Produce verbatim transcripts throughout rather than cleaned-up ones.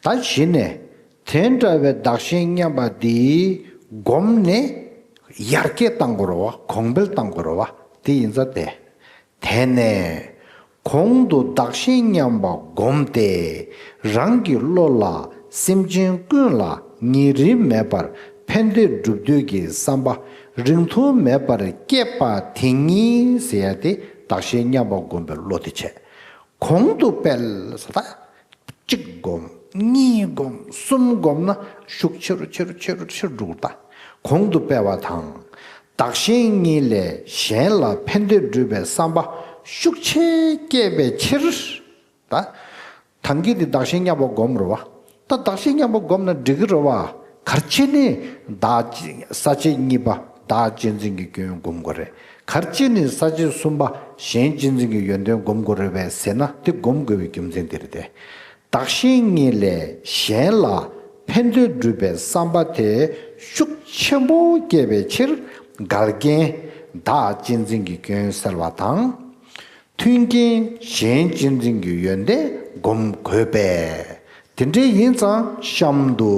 ད་གཞི་ནས་དེ་འདྲ་བའི་བདག་གཞན་མཉམ་པ་འདི་བསྒོམས་ནས་ཡར་རྒྱས་བཏང་དགོས་རེད་བ། གོང་འཕེལ་བཏང་དགོས་རེད་བ། དེ་ཡིན་ཙང་དེ། དེ་ནས་གོང་དུ་བདག་གཞན་མཉམ་པ་བསྒོམས་ཏེ། རང་གི་བློ་ལ་སེམས་ཅན་ཀུན་ལ་ཉེ་རིང་མེད་པར་ཕན་བདེ་སྒྲུབ་འདོད་ཀྱི་བསམ་པ་རིང་ཐུང་མེད་པར་སྐྱེས་པ་དེ་ཉིད་ཟེར་ཡ་དེ་བདག་གཞན་མཉམ་པ་བསྒོམས་པའི་བློ་དེ་བྱས། གོང་དུ་སྤེལ་ཟེར་ད། གཅིག་བསྒོམ། གཉིས་བསྒོམ། གསུམ་བསྒོམ་ན་ཤུགས་ཆེ་རུ་ཆེ་རུ་ཆེ་རུ་ཆེ་རུ་འགྲོ་གི་རེད་ད། གོང་དུ་སྤེལ་བ་དང་། བདག་གཞན་གཉིས་ལས་གཞན་ལ་ཕན་བདེ་སྒྲུབ་པའི་བསམ་པ་ཤུགས་ཆེ་སྐྱེས་པའི་ཕྱིར། ད། ཐང་གི་དེ་བདག་གཞན་མཉམ་པ་བསྒོམ་རེད་བ། ད་བདག་གཞན་མཉམ་པ་བསྒོམ་ན་འགྲིག་གི་རེད་བ། ག་རེ་བྱས་ནས་བདག་ས་བཅད་གཉིས་པ་བདག་གཅེས་འཛིན་གྱི་སྐྱོན་བསྒོམ་དགོས་རེད། ག་རེ་བྱས་ནས་ས་བཅད་གསུམ་པ་གཞན་གཅེས་འཛིན་གྱི་ཡོན་ཏན་བསྒོམ་དགོས་རེད་པས་ཟེར་ན། དེ་བསྒོམ་དགོས་པའི་རྒྱུ་མཚན་དེ་རེད་དེ། བདག་གཞན་གཉིས་ལས་གཞན་ལ་ཕན་བདེ་སྒྲུབ་པའི་བསམ་པ་དེ་ཤུགས་ཆེན་པོ་སྐྱེས་པའི་ཕྱིར། འགལ་རྐྱེན་བདག་གཅེས་འཛིན་གྱི་སྐྱོན་སེལ་བ་དང་། མཐུན་རྐྱེན་གཞན་གཅེས་འཛིན་གྱི་ཡོན་ཏན་བསྒོམ་དགོས་པས། དེ་འདྲ་ཡིན་ཙང་གཤམ་དུ་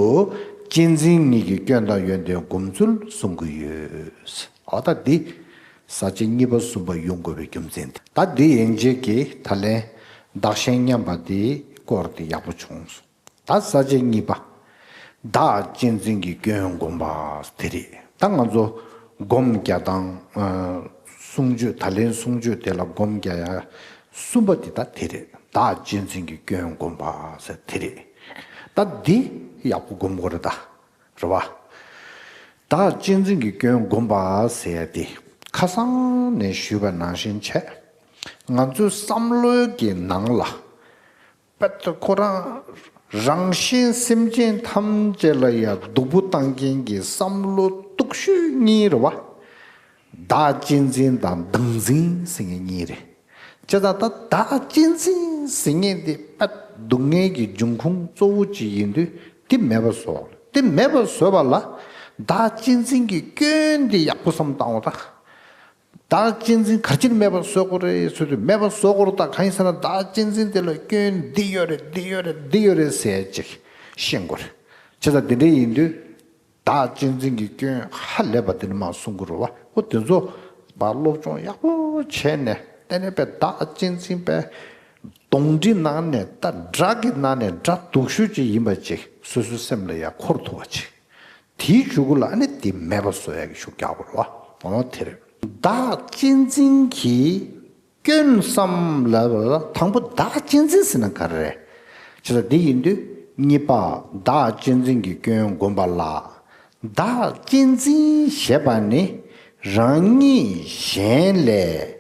གཅེས་འཛིན་གཉིས་ཀྱི་སྐྱོན་དང་ཡོན་ཏན་བསྒོམ་ཚུལ་གསུང་གི་ཡོད། འོ་ད་འདི་ས་བཅད་གཉིས་པ་གསུམ་པ་ཡོང་དགོས་པའི་རྒྱུ་མཚན་དེ། ད་འདི་ཡན་ཆད་ཀྱི་ད་ལན་བདག་གཞན་མཉམ་པ་འདིའི་སྐོར་དེ་ཡག་པོ་བྱུང་སོང་། ད་ས་བཅད་གཉིས་པ། བདག་གཅེས་འཛིན་གྱི་སྐྱོན་བསྒོམ་པ་དེ་རེད། ད་ང་ཚོ་སྒོམ་རྒྱག་སྟངས། ཨ། གསུང་ཆོས། ད་ལན་གསུང་ཆོས་དེ་ལ་སྒོམ་རྒྱག་ཡ་གསུམ་པ་དེ་ད་དེ་རེད། བདག་གཅེས་འཛིན་གྱི་སྐྱོན་བསྒོམ་པ་ཟེར་དེ་རེད། ད་འདི་ཡག་པོ་སྒོམ་དགོས་རེད་ད། རེད་བ། བདག་གཅེས་འཛིན་གྱི་སྐྱོན་བསྒོམ་པ་ཟེར་ཡ་དེ་ཁ་སང་ནས་ཞུས་པ་ནང་བཞིན་བྱས། ང་ཚོའི་བསམ་བློའི་གི་ནང་ལ། པད་ཁོ་རང་རང་གཞན་སེམས་ཅན་ཐམས་ཅད་ལ་ཡ་སྡུག་པོ་བཏང་མཁན་གྱི་བསམ་བློ་སྡུག་ཤོས་གཉིས་རེད་བ། བདག་གཅེས་འཛིན་དང་བདག་འཛིན་ཟེར་མཁན་གཉིས་རེད། བྱས་ཙང་ད་བདག་གཅེས་འཛིན་ཟེར་མཁན་དེ་པད་སྡུག་བསྔལ་གྱི་འབྱུང་ཁུངས་གཙོ་བོ་གཅིག་ཡིན་དུས། དེ་མེད་པ་བཟོ། དེ་མེད་པ་བཟོས་པ་ལ་བདག་གཅེས་འཛིན་གྱི་སྐྱོན་དེ་ཡག་པོ་བསམ་བཏང་བ་ད། བདག་གཅེས་འཛིན་ག་རེ་བྱས་ནས་མེད་པར་བཟོ་དགོས་རེད་ཟེར་དུས། མེད་པར་བཟོ་དགོས་རེད་ད། གང་ཡིན་ཟེར་ན། བདག་གཅེས་འཛིན་དེ་ལ་སྐྱོན་འདི་ཡོད་རེད། འདི་ཡོད་རེད། འདི་ཡོད་རེད་ཟེར་ཅིག་ཤེས་དགོས་རེད། བྱས་ཙང་དེ་འདྲ་ཡིན་དུས། བདག་གཅེས་འཛིན་གྱི་སྐྱོན་ཧ་ལས་པ་དེ་ནི་མ་གསུང་གི་རེད་བ། འོ་དེ་ཚོ་མ་སློབ་སྦྱོང་ཡག་པོ་བྱས་ནས། དེ་ནས་པའི་བདག་གཅེས་འཛིན་པའི་གདོན་འདྲེ་ནང་ནས། ད་དགྲ་གི་ནང་ནས་དགྲ་སྡུག་ཤོས་ཅིག་ཡིན་པ་ཅིག་སོ་སོའི་སེམས་ལ་ཡ་འཁོར་ཐུབ་པ་ཅིག་དེའི་གཞུག་གུ་ལ་ཨ་ནི་དེ་མེད་པ་བཟོ་ཡག་གི་ཤུགས་རྒྱག་དགོས་རེད་བ། འོ་དེ་རེད། བདག་གཅེས་འཛིན་གྱི་སྐྱོན་བསམ་ལབ་པ་ལ། དང་པོ་བདག་གཅེས་འཛིན་ཟེར་ན་ག་རེ་རེད། བྱས་ཙང་འདི་ཡིན་དུས། གཉིས་པ། བདག་གཅེས་འཛིན་གྱི་སྐྱོན་བསྒོམ་པ་ལ། བདག་གཅེས་འཛིན་ཞེས་པ་ནི་རང་ཉིད་གཞན་ལས་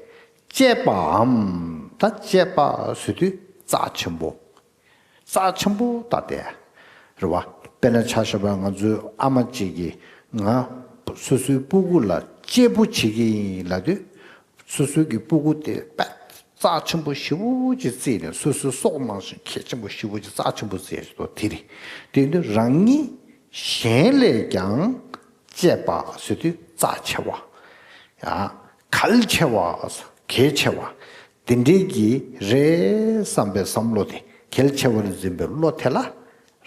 གཅེས་པའམ། ད་གཅེས་པ་ཟེར་དུས་རྩ་ཆེན་པོ། རྩ་ཆེན་པོ་ད་དེ་རེད་བ། དཔེར་ན་ཆ་བཞག་པ་ང་ཚོའི་ཨ་མ་གཅིག་གིས་ང་སོ་སོའི་སྤུ་གུ་ལ་གཅེས་པོ་བྱེད་ཀྱི་ཡིན་ལབ་དུས། སོ་སོའི་གི་སྤུ་གུ་དེ་དཔེ་རྩ་ཆེན་པོ་ཞེ་པོ་ཅིག་བརྩིས་ནས། སོ་སོའི་སྲོག་ནང་བཞིན་གལ་ཆེན་པོ་ཞེ་པོ་ཅིག་རྩ་ཆེན་པོ་བརྩིས་ཏོ་དེ་རེད། དེ་ཡིན་དུས་རང་ཉིད་གཞན་ལས་ཀྱང་གཅེས་པ་ཟེར་དུས་རྩ་ཆེ་བ། ཡང་གལ་ཆེ་བ། གལ་ཆེ་བ། དེ་འདྲའི་གི་རེད་བསམ་པའི་བསམ་བློ་དེ། གལ་ཆེ་བར་འཛིན་པའི་བློ་དེ་ལ་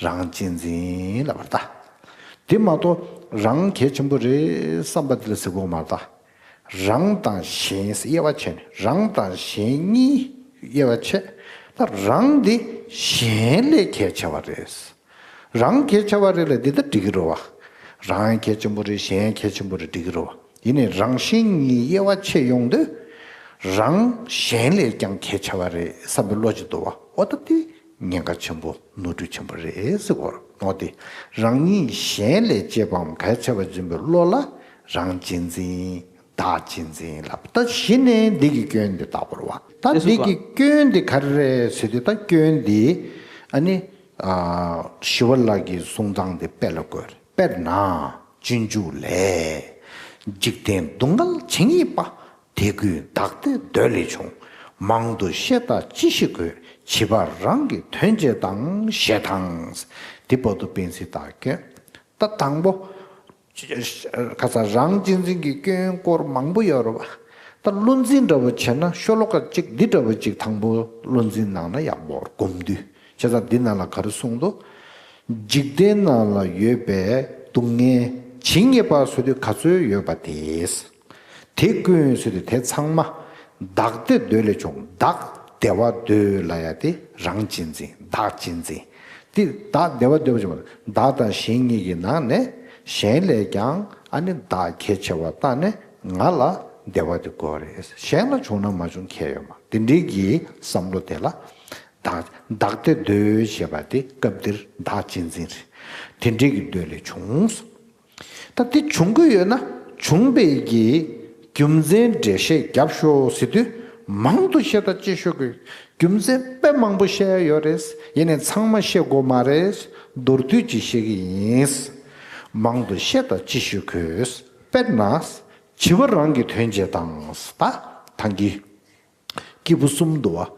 རང་གཅེས་འཛིན་ལབ་པ་རེད་ད། དེ་མ་གཏོགས་རང་གལ་ཆེན་པོ་རེད་བསམ་པ་དེ་ལ་ཟེར་དགོས་མ་རེད་ད། རང་དང་གཞན་དབྱེ་བ་ཕྱེ་ནས། རང་དང་གཞན་གཉིས་དབྱེ་བ་ཕྱེ། ད་རང་དེ་གཞན་ལས་གལ་ཆེ་བ་རེད། རང་གལ་ཆེ་བ་རེད་ལ་འདི་ལྟར་འགྲིག་གི་རེད་བ། རང་གལ་ཆེན་པོ་རེད། གཞན་གལ་ཆེན་པོ་རེད། འགྲིག་གི་རེད་བ། ཡིན་ནའི་རང་གཞན་གཉིས་དབྱེ་བ་ཕྱེ་ཡོང་དུས། རང་གཞན་ལས་ཀྱང་གལ་ཆེ་བ་རེད་བསམ་པའི་བློ་ཅིག་འདུག་བ། འོ་ད་དེ་ཉེན་ཁ་ཆེན་པོ། ནོར་འཁྲུལ་ཆེན་པོ་རེད་ཟེར་གོ། འོ་དེ་རང་ཉིད་གཞན་ལས་གཅེས་པའམ་གལ་ཆེ་བར་འཛིན་པའི་བློ་ལ་རང་གཅེས་འཛིན། བདག་གཅེས་འཛིན་ལབ། ད་གཞི་ནས་འདི་གི་སྐྱོན་འདི་བརྟག་དགོས་རེད་བ། ད་འདི་གི་སྐྱོན་འདི་ག་རེ་རེད་ཟེར་དུས། ད་སྐྱོན་འདི་ཨ་ནི། ཨ། ཞི་བ་ལྷ་གི་གསུང་སྟངས་དེ་དཔེ་ལ་བཀོད། དཔེར་ན་སྤྱོད་འཇུག་ལས། འཇིག་རྟེན་སྡུག་བསྔལ་ཇི་སྙེད་པ། དེ་ཀུན་བདག་ལྟའི་འདོད་ལས་བྱུང་། མང་དུ་བཤད་ལྟ་ཅི་ཞིག་དགོས། བྱིས་པ་རང་གི་དོན་བྱེད་དང་། ཞེས་དང་། འདི་བར་དུ་སྤེལ་ཚིག་དང་སྐྱོན། ད་དང་པོ། ཁ་སང་རང་གཅེས་འཛིན་གྱི་སྐྱོན་སྐོར་མང་པོ་ཡོད་རེད་བ། ད་བློ་འཛིན་འདྲ་བོ་བྱས་ན། ཤོ་ལོ་ཀ་གཅིག་འདི་འདྲ་བོ་གཅིག་དང་པོ་བློ་འཛིན་གནང་ན་ཡག་པོ་རེད། སྒོམ་དུས། བྱས་ཙང་འདི་ནང་ལ་ག་རེ་གསུངས་འདུག། འཇིག་རྟེན་ནང་ལ་ཡོད་པའི་སྡུག་བསྔལ་ཇི་སྙེད་པ་ཟེར་དུས་ག་ཚོད་ཡོད་པ་དེ། དེ་ཀུན་ཟེར་དུས་དེ་ཚང་མ། བདག་བདེ་འདོད་ལས་བྱུང་བདག་བདེ་བ་འདོད་ལ་ཡ་དེ་རང་གཅེས་འཛིན་བདག་གཅེས་འཛིན། དེ་བདག་བདེ་བ་འདོད་པ་བྱུང་བདག་དང་གཞན་གཉིས་ཀྱི་ནང་ནས་གཞན་ལས་ཀྱང་ཨ་ནི་བདག་གལ་ཆེ་བ་བཏང་ནས་ང་ལ་བདེ་བ་དེ་དགོས་རེད། གཞན་ལ་བྱུང་ན་མ་བྱུང་ཁྱད་ཡོད་མ་དེ་འདྲའི་གི་བསམ་བློ་དེ་ལ། བདག་བདག་བདེ་འདོད་ཞེས་པ་དེ་སྐབས་འདིར་བདག་གཅེས་འཛིན་རེད། དེ་འདྲའི་གི་འདོད་ལས་བྱུང་། ད་དེ་བྱུང་གི་ཡོད་ན་བྱུང་བའི་གི་རྒྱུ་མཚན་འགྲེལ་བཤད་རྒྱབ་ཤོག་ཟེར་དུས་མང་དུ་བཤད་དང་ཅི་ཞུ་དགོས། རྒྱུ་མཚན་དཔེ་མང་པོ་བཤད་ཡོད་རེད། ཡིན་ནའི་ཚང་མ་བཤད་དགོས་མ་རེད། མདོར་བསྡུས་ཅིག་བཤད་ཀྱི་ཡིན། མང་དུ་བཤད་དང་ཅི་ཞུ་དགོས། དཔེར་ན། བྱིས་པ་རང་གི་དོན་བྱེད་དང་ད་ཐང་གི་སྐྱེས་བུ་གསུམ་འདུག་བ།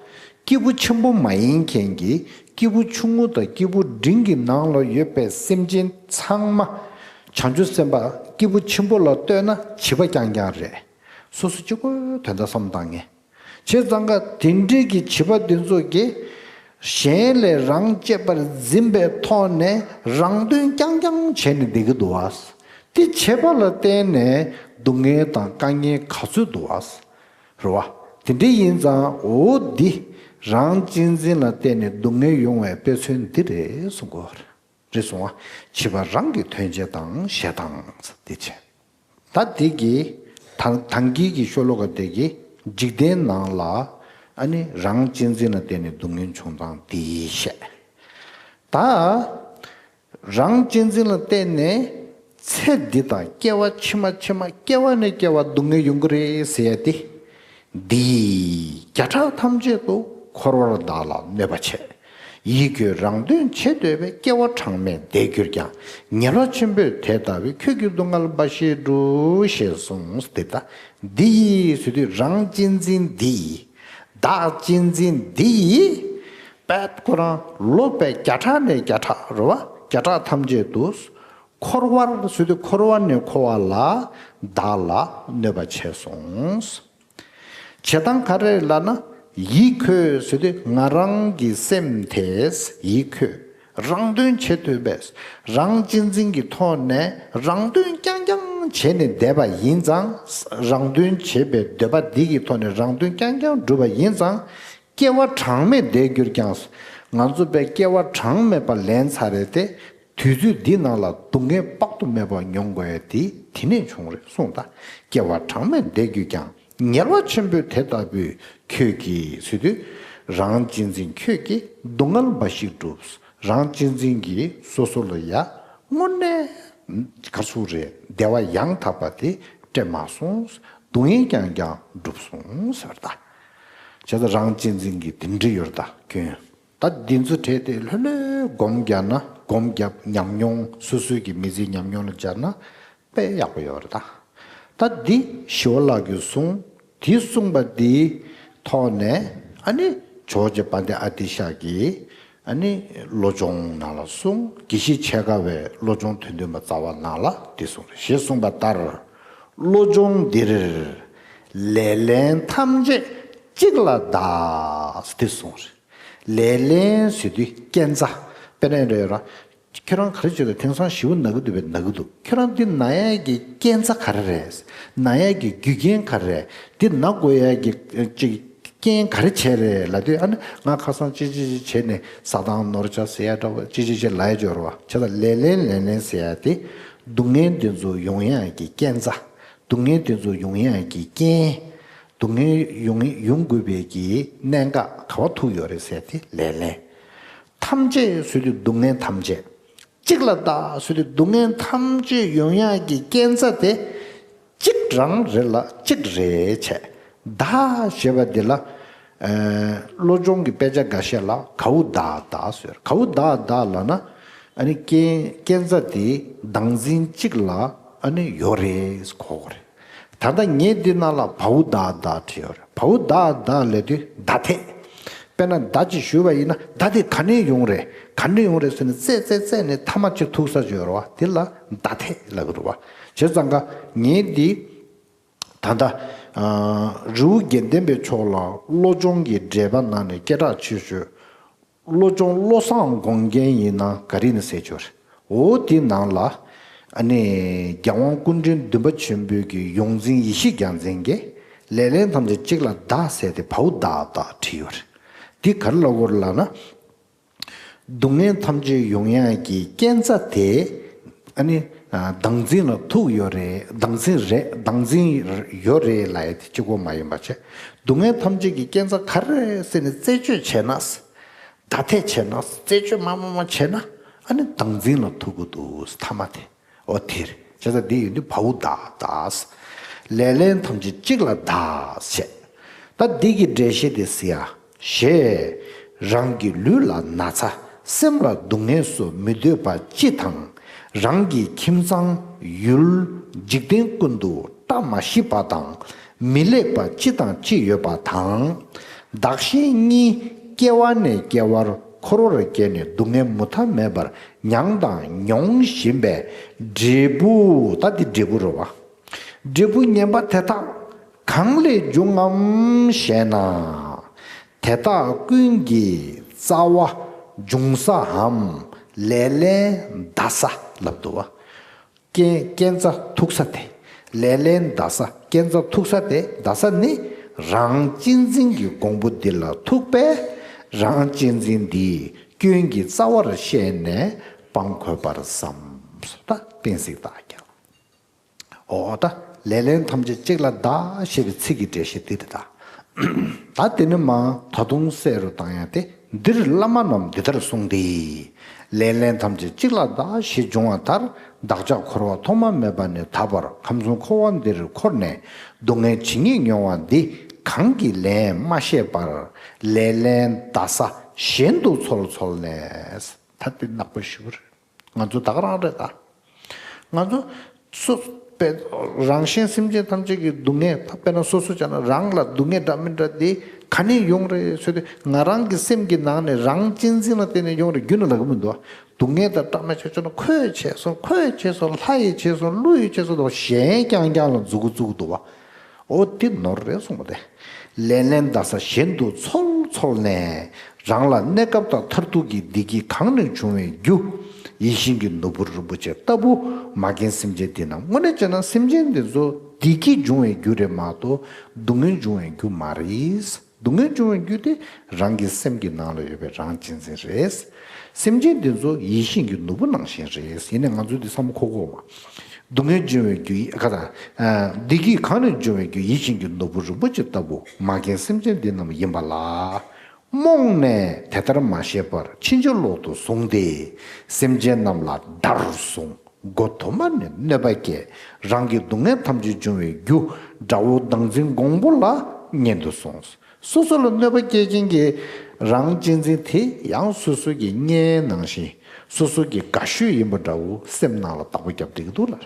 སྐྱེས་བུ་ཆེན་པོ་མ་ཡིན་མཁན་གྱི་སྐྱེས་བུ་ཆུང་ངུ་དང་སྐྱེས་བུ་འབྲིང་གི་ནང་ལ་ཡོད་པའི་སེམས་ཅན་ཚང་མ་བྱང་ཆུབ་སེམས་དཔའ་སྐྱེས་བུ་ཆེན་པོ་ལ་ལྟོས་ན་བྱིས་པ་རྐྱང་རྐྱང་རེད། སོ་སོ་གཅིག་པོའི་དོན་དག་བསམ་བཏང་ངེས། བྱས་ཙང་ཀ་དེ་འདྲའི་གི་བྱིས་པ་འདི་ཚོ་གིས་གཞན་ལས་རང་གཅེས་པར་འཛིན་པའི་ཐོག་ནས་རང་དོན་རྐྱང་རྐྱང་བྱས་ནས་བསྡད་ཀྱི་འདུག་བ། དེ་བྱས་པ་ལ་བརྟེན་ནས་སྡུག་བསྔལ་དང་དཀའ་ངལ་ག་ཚོད་འདུག་བ། རེད་བ། དེ་འདྲ་ཡིན་ཙང་འོ་འདི་རང་གཅེས་འཛིན་ལ་བརྟེན་ནས་སྡུག་བསྔལ་ཡོང་བའི་དཔེ་མཚོན་འདི་རེད་གསུང་གི་ཡོད་རེད། རེད་སོང་བ། བྱིས་པ་རང་གི་དོན་བྱེད་དང་ཞེ་སྡང་འདི་བྱས། ད་འདི་གི་ད་ཐང་གི་གི་ཤོ་ལོ་ཀ་འདི་གི་འཇིག་རྟེན་ནང་ལ་ཨ་ནི་རང་གཅེས་འཛིན་ལ་བརྟེན་ནས་སྡུག་བསྔལ་བྱུང་སྟངས་འདི་བཤད། ད། རང་གཅེས་འཛིན་ལ་བརྟེན་ནས་ཚེ་འདི་དང་སྐྱེ་བ་ཕྱི་མ་ཕྱི་མ་སྐྱེ་བ་ནས་སྐྱེ་བ་སྡུག་བསྔལ་ཡོང་གི་རེད་ཟེར་ཡ་དེ། འདི་ཡིས་བརྒྱ་ཕྲག་ཐམས་ཅད་དུ་འཁོར་བར་བདག་ལ་གནོད་པ་བྱེད། ཡིད་ཁྱོད་རང་དོན་བྱེད་འདོད་པས་སྐྱེ་བ་གྲངས་མེད་འདས་གྱུར་ཀྱང་། ཉེས་པ་ཆེན་པོས་དེ་ལྟ་བུའི་ཁྱོད་ཀྱི་སྡུག་བསྔལ་འབའ་ཞིག་བསྒྲུབ་ཞེས་གསུངས་ཏེ། ད་འདི་ཡིས་ཟེར་དུས་རང་གཅེས་འཛིན་འདི་ཡིས། བདག་གཅེས་འཛིན་འདི་ཡིས། པད་ཁོ་རང་ལོ་པད་བརྒྱ་ཕྲག་ནས་བརྒྱ་ཕྲག་རེད་བ། བརྒྱ་ཕྲག་ཐམས་ཅད་དུ། འཁོར་བར་ཟེར་དུས་འཁོར་བ་ནས་འཁོར་བ་ལ་བདག་ལ་གནོད་པ་བྱས་སོང་། བྱེད་སྟངས་ག་རེ་ལབ་ན། ཡིད་ཁྱོད་ཟེར་དུས་ང་རང་གི་སེམས་དེས་ཡིད་ཁྱོད་རང་དོན་བྱེད་འདོད་པས་རང་གཅེས་འཛིན་གྱི་ཐོག་ནས་རང་དོན་རྐྱང་རྐྱང་བྱས་ནས་བསྡད་པ་ཡིན་ཙང་། རང་དོན་བྱེད་པའི་འདོད་པ་འདི་གི་ཐོག་ནས་རང་དོན་རྐྱང་རྐྱང་བསྒྲུབས་པ་ཡིན་ཙང་། སྐྱེ་བ་གྲངས་མེད་འདས་གྱུར་ཀྱང་། ང་ཚོ་པས་སྐྱེ་བ་གྲངས་མེད་པ་ལེན་ཚར་རེད་དེ། དུས་ཚོད་འདི་ནང་ལ་སྡུག་བསྔལ་དཔག་ཏུ་མེད་པ་མྱོང་དགོས་ཡ་དེ་དེ་ནས་བྱུང་རེད་གསུངས་ད། སྐྱེ་བ་གྲངས་མེད་འདས་གྱུར་ཀྱང་། ཉེས་པ་ཆེན་པོས་དེ་ལྟ་བུའི་ཁྱོད་ཀྱིས་ཟེར་དུས། རང་གཅེས་འཛིན་ཁྱོད་ཀྱིས་སྡུག་བསྔལ་འབའ་ཞིག་བསྒྲུབས། རང་གཅེས་འཛིན་གྱིས་སོ་སོ་ལ་ཡ་དངོས་གནས་ག་ཚོད་རེད་བདེ་བ་ཡང་དག་པ་དེ་སྤྲད་མ་སོང་། སྡུག་བསྔལ་རྐྱང་རྐྱང་བསྒྲུབས་སོང་ཟེར་ད། བྱས་ཙང་རང་གཅེས་འཛིན་གྱི་དེ་འདྲ་ཡོད་རེད་ད་སྐྱོན། ད་འདི་ཚོ་གྲས་དེ་ལྷོད་ལྷོད་སྒོམ་རྒྱག་ན་སྒོམ་རྒྱབ་ཉམས་མྱོང་སོ་སོའི་གི་མི་ཚེའི་ཉམས་མྱོང་ལ་སྦྱར་ན་དཔེ་ཡག་པོ་ཡོད་རེད་ད། ད་འདི་ཞི་བ་ལྷ་གིས་གསུངས། དེ་གསུངས་པ་འདིའི་ཐོག་ནས་ཨ་ནི་ཇོ་བོ་རྗེ་དཔལ་ལྡན་ཨ་ཏི་ཤ་གིས་ཨ་ནི་བློ་སྦྱོང་ནང་ལ་གསུངས། དགེ་བཤེས་འཆད་ཁ་བའི་བློ་སྦྱོང་དོན་བདུན་པ་རྩ་བ་ནང་ལ་འདི་གསུངས་རེད། ཞེས་གསུངས་པ་ལྟར། བློ་སྦྱོང་འདིར་ལེ་ལན་ཐམས་ཅད་གཅིག་ལ་བདག་འདི་གསུངས་རེད། ལེ་ལན་ཟེར་དུས་སྐས་འཛེག་དཔེར་ན་རེད་ར། ཁྱོད་རང་ག་རེ་བྱེད་དུས་དེང་སང་ཞེ་པོ་ན་གི་འདུག་པས་ན་གི་འདུག་ཁྱོད་རང་འདི་ན་ཡ་གི་སྐས་འཛེག་ག་རེ་རེད། ན་ཡ་གི་རྒྱུ་རྐྱེན་ག་རེ་རེད། འདི་ན་དགོས་ཡ་གི་ཅིག་རྐྱེན་ག་རེ་བྱས་རེད་ལབ་དུས་ཨ་ནི་ང་ཁ་སང་ཅི་ཅི་ཅི་བྱས་ནས་ཟ་སྟངས་ནོར་བྱ་ཟེར་ཡ་འདྲ་བོ་ཅི་ཅི་ཅི་ལབ་ཡ་ཅིག་ཡོད་རེད་བ། བྱས་ཙང་ལེ་ལན་ལེ་ལན་ཟེར་ཡ་དེ་སྡུག་བསྔལ་འདི་ཚོ་ཡོང་ཡ་གི་སྐས་འཛེག་སྡུག་བསྔལ་འདི་ཚོ་ཡོང་ཡ་གི་རྐྱེན། སྡུག་བསྔལ་ཡོང་ཡོང་དགོས་པའི་གི་གནད་འགག་ག་བ་ཐུག་ཡོད་རེད་ཟེར་དེ་ལེ་ལན། ཐམས་ཅད་ཟེར་དུས་སྡུག་བསྔལ་ཐམས་ཅད། གཅིག་ལ་བདག་ཟེར་དུས་སྡུག་བསྔལ་ཐམས་ཅད་ཡོང་ཡག་གི་རྐྱེན་རྩ་དེ་གཅིག་རང་རེད་ལ་གཅིག་རེད་བྱས། བདག་ཞེས་པ་འདི་ལ་ཨ་བློ་སྦྱོང་གི་དཔེ་ཆ་འགའ་ཤས་ལ་གའུ་བདག་བདག་ཟེར། གའུ་བདག་བདག་ལབ་ན་ཨ་ནི་རྐྱེན་རྐྱེན་རྩ་དེ་བདག་འཛིན་གཅིག་ལ་ཨ་ནི་ཡོད་རེད་གོ་གི་རེད། ད་ལྟ་ངས་འདི་ནང་ལ་བའུ་བདག་བདག་བྲིས་ཡོད་རེད། བའུ་བདག་བདག་ལབ་དུས་བརྡ་ཐད། དཔེར་ན་བརྡ་ཅིག་ཞུས་པ་ཡིན་ན་བརྡ་དེ་ག་ནས་ཡོང་རེད། ག་ནས་ཡོང་རེད་ཟེར་ནས་རྩད་རྩད་རྩད་ནས་མཐའ་མ་ཅིག་ཐུག་ས་ཅིག་ཡོད་རེད་བ། དེ་ལ་བརྡ་ཐད་ལབ་ཀྱི་རེད་བ། བྱས་ཙང་ཀ་ངས་འདི་ད་ལྟ་ཨ་རི་བོ་དགེ་ལྡན་པའི་ཕྱོགས་ལ་བློ་སྦྱོང་གི་འགྲེལ་པ་ནང་ནས་སྐད་གྲགས་ཆེ་ཤོས། བློ་སྦྱོང་བློ་བཟང་དགོངས་རྒྱན་ཡིན་ན་ག་རེ་ནི་ཟེར་ཆོག་རེད། འོ་དེའི་ནང་ལ་ཨ་ནི་རྒྱལ་དབང་སྐུ་ཕྲེང་བདུན་པ་ཆེན་པོའི་གི་ཡོངས་འཛིན་ཡེ་ཤེས་རྒྱལ་མཚན་གྱིས་ལེ་ལན་ཐམས་ཅད་གཅིག་ལ་བཟླ་ཟེར་ཏེ་བའུ་བཟླ་བཟླ་བྲིས་ཡོད་རེད། འདི་ག་རེ་ལབ་དགོས་རེད་ལབ་ན། སྡུག་བསྔལ་ཐམས་ཅད་ཡོང་ཡག་གི་རྐྱེན་རྩ་དེ་ཨ་ནི་བདག་འཛིན་ལ་ཐུག་ཡོད་རེད། བདག་འཛིན་རེད། བདག་འཛིན་ཡོད་རེད་ལབ་ཡ་དེ་གཅིག་པོ་མ་ཡིན་པ་བྱས། སྡུག་བསྔལ་ཐམས་ཅད་ཀྱི་རྐྱེན་རྩ་ག་རེ་རེད་ཟེར་ནས་རྩད་གཅོད་བྱས་ན། བརྡ་ཐད་བྱས་ན། རྩད་གཅོད་མ་མ་མ་བྱས་ན། ཨ་ནི་བདག་འཛིན་ལ་ཐུག་གི་འདུག་ཐ་མ་དེ། ཨོ་དེར་བྱས་ཙང་འདི་ཡོད་དུས་བའུ་བཟླ་བཟླ། ལེ་ལན་ཐམས་ཅད་གཅིག་ལ་བཟླ་བྱས། ད་འདི་གི་འགྲེལ་བཤད་དེ་གཟིགས་ཨ། ཞེས་རང་གི་ལུས་ལ་ན་ཚ། སེམས་ལ་སྡུག་བསྔལ་སོགས་མི་འདོད་པ་སྤྱི་དང་། རང་གི་ཁྱིམ་ཚང་ཡུལ་འཇིག་རྟེན་ཀུན་ཏུ་བཀྲ་མ་ཤིས་པ་དང་། མི་ལེགས་པ་སྤྱི་དང་སྤྱི་ཡོད་པ་དང་། བདག་གཞན་གཉིས་སྐྱེ་བ་ནས་སྐྱེ་བར་འཁོར་བར་སྐྱེས་ནས་སྡུག་བསྔལ་མུ་མཐའ་མེད་པར་མྱངས་དང་མྱོང་བཞིན་པའི་འབྲས་བུ། ད་འདི་འབྲས་བུ་རེད་བ། འབྲས་བུ་ངན་པ་དེ་དག་གང་ལས་འབྱུང་ངམ་ཞེ་ན། དེ་དག་ཀུན་གྱི་རྩ་བ་འབྱུང་སའམ་ལེ་ལན་བཟླ་ས་ལབ་འདུག་བ། རྐྱེན་རྐྱེན་རྩ་ཐུག་ས་དེ། ལེ་ལན་བཟླ་ས། རྐྱེན་རྩ་ཐུག་ས་དེ་བཟླ་ས་ནི་རང་གཅེས་འཛིན་གྱི་གོང་བུ་འདི་ལ་ཐུག་པས། རང་གཅེས་འཛིན་འདིས་སྐྱོན་གྱི་རྩ་བར་ཤེས་ནས་སྤང་དགོས་པར་བསམ། ད་གཏན་ཚིགས་དག་ཀྱང་། འོ་ད་ལེ་ལན་ཐམས་ཅད་གཅིག་ལ་བཟླ་ཞེས་པའི་ཚིག་གི་འགྲེལ་བཤད་འདི་རེད་ད། ད་དེ་ནི་མ་ད་དུང་གསལ་རུ་བཏང་ཡ་དེ། འདིར་བླ་མ་རྣམས་འདི་ལྟར་གསུངས་ཏེ། ལེ་ལན་ཐམས་ཅད་གཅིག་ལ་བཟླ་ཞེས་འབྱུང་བ་ལྟར། བདག་ཅག་འཁོར་བ་ཐོག་མ་མེད་པ་ནས་ད་བར་ཁམས་གསུམ་འཁོར་བ་འདིར་འཁོར་ནས་སྡུག་བསྔལ་ཇི་སྙེད་མྱོང་བ་འདི་གང་གིས་ལན་མ་ཤེས་པར་ལེ་ལན་བཟླ་ས་གཞན་དུ་འཚོལ་འཚོལ་ནས། ད་དེ་ནག་པོ་ཞེ་པོ་རེད། ང་ཚོ་ད་ག་རང་རེད་ད། ང་ཚོ་སུ་དཔེ་རང་གཞན་སེམས་ཅན་ཐམས་ཅད་ཀྱི་སྡུག་བསྔལ་ད་དཔེར་ན་སོ་སོ་བྱས་ན་རང་ལ་སྡུག་བསྔལ་འདྲ་མི་འདྲ་དེ་ག་ནས་ཡོང་རེད་ཟེར་དུས། ང་རང་གི་སེམས་ཀྱི་ནང་ནས་རང་གཅེས་འཛིན་ལ་བརྟེན་ནས་ཡོང་རེད་རྒྱུ་ནི་ལབ་ཀྱི་མི་འདུག་སྡུག་བསྔལ་དང་སྐྲག་སྣང་ཆེ་ཆུང་ན་ཁོས་བྱས་སོང་། ཁོས་བྱས་སོང་། ལྷ་ཡིས་བྱས་སོང་། ཀླུ་ཡིས་བྱས་སོང་དུ་གཞན་རྐྱང་རྐྱང་ལ་མཛུབ་གུ་བཙུགས་འདུག་བ། འོ་དེ་ནོར་རེད་གསུངས་པ་དེ། ལེ་ལན་བཟླ་ས་གཞན་དུ་འཚོལ་འཚོལ་ནས། རང་ལ་གནས་སྐབས་དང་མཐར་ཐུག་གི་བདེ་སྐྱིད་གང་ནས་འབྱུང་བའི་རྒྱུ། ཡིད་བཞིན་གྱི་ནོར་བུ་རིན་པོ་ཆེ་ལྟ་བུ་མ་རྒན་སེམས་ཅན་འདི་རྣམས། དངོས་གནས་བྱས་ན་སེམས་ཅན་འདི་ཚོ་བདེ་སྐྱིད་འབྱུང་བའི་རྒྱུ་རེད་མ་གཏོགས་སྡུག་བསྔལ་འབྱུང་བའི་རྒྱུ་མ་རེད། སྡུག་བསྔལ་འབྱུང་བའི་རྒྱུ་དེ་རང་གི་སེམས་ཀྱི་ནང་ལ་ཡོད་པའི་རང་གཅེས་འཛིན་རེད། སེམས་ཅན་འདི་ཚོ་ཡིད་བཞིན་གྱི་ནོར་བུ་ནང་བཞིན་རེད། ཡིན་ནའི་ང་ཚོས་འདི་བསམ་བློ་འཁོར་དགོས་བ། སྡུག་བསྔལ་འབྱུང་བའི་རྒྱུ་ཡི་ག་དང་། བདེ་སྐྱིད་གང་ནས་འབྱུང་བའི་རྒྱུ། ཡིད་བཞིན་གྱི་ནོར་བུ་རིན་པོ་ཆེ་ལྟ་བུ་མ་རྒན་སེམས་ཅན་འདི་རྣམས་ཡིན་པ་ལ། རྨོངས་ནས་དེ་ལྟར་མ་ཤེས་པར་ཕྱིན་ཅི་ལོག་ཏུ་བཟུང་སྟེ། སེམས་ཅན་རྣམས་ལ་བརྡར་བཟུང་། མགོ་དུ་མ་ནས་གནོད་པ་སྐྱེལ། རང་གི་སྡུག་བསྔལ་ཐམས་ཅད་འབྱུང་བའི་རྒྱུ། དགྲ་བོ་བདག་འཛིན་འགོང་པོ་ལ་གཉེན་དུ་སོང་། སོ་སོ་ལ་གནོད་པ་སྐྱེལ་མཁན་གྱི་རང་གཅེས་འཛིན་དེ་ཡང་སོ་སོ་གི་གཉེན་ནང་བཞིན། སོ་སོ་གི་དགའ་ཤོས་ཡིན་པ་འདྲ་བོ་སེམས་ནང་ལ་བདག་པོ་རྒྱབ་བསྡད་ཀྱི་འདུག་ལ།